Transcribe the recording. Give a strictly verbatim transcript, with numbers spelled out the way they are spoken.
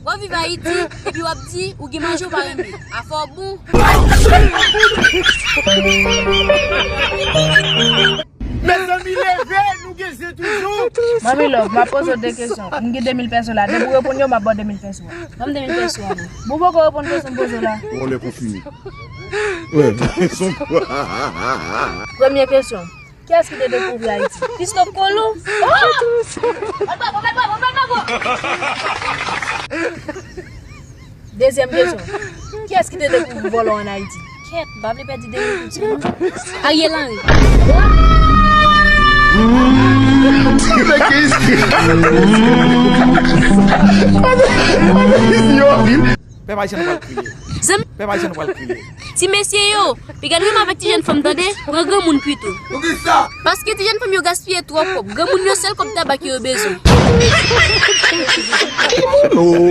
W ap viv Ayiti, epi w ap di ou gen manje ou pa renmen. Afè w bon. Mezanmi, leve, nou gen zen toujou. Manmi Love, m ap poze w de kesyon. M gen de mil peso la. Depi w reponn yo, m ap ba w de mil peso a. Ban m de mil peso a, non. Bon, poko reponn kesyon m poze w la. Bon, lè pou fini. Wè, son kwa. Premye kesyon. Kiyès ki te dekouvri Ayiti? Christophe Colomb? Oh! Dezyèm kesyon. Kiyès ki te dekouvri vòlò ann Ayiti? Kèt, m pa vle pèdi de minit sou non. Ariel Henry. Pèp Ayisyen nou pral kriye. Zanmi, pèp Ayisyen nou pral kriye. Ti mesye yo, piga n renmen avèk ti jèn fanm tande, pran granmoun pito. Poukisa? Paske ti jèn fanm yo gaspiye twòp kòb. Granmoun yo sèl kòb tabak yo bezwen.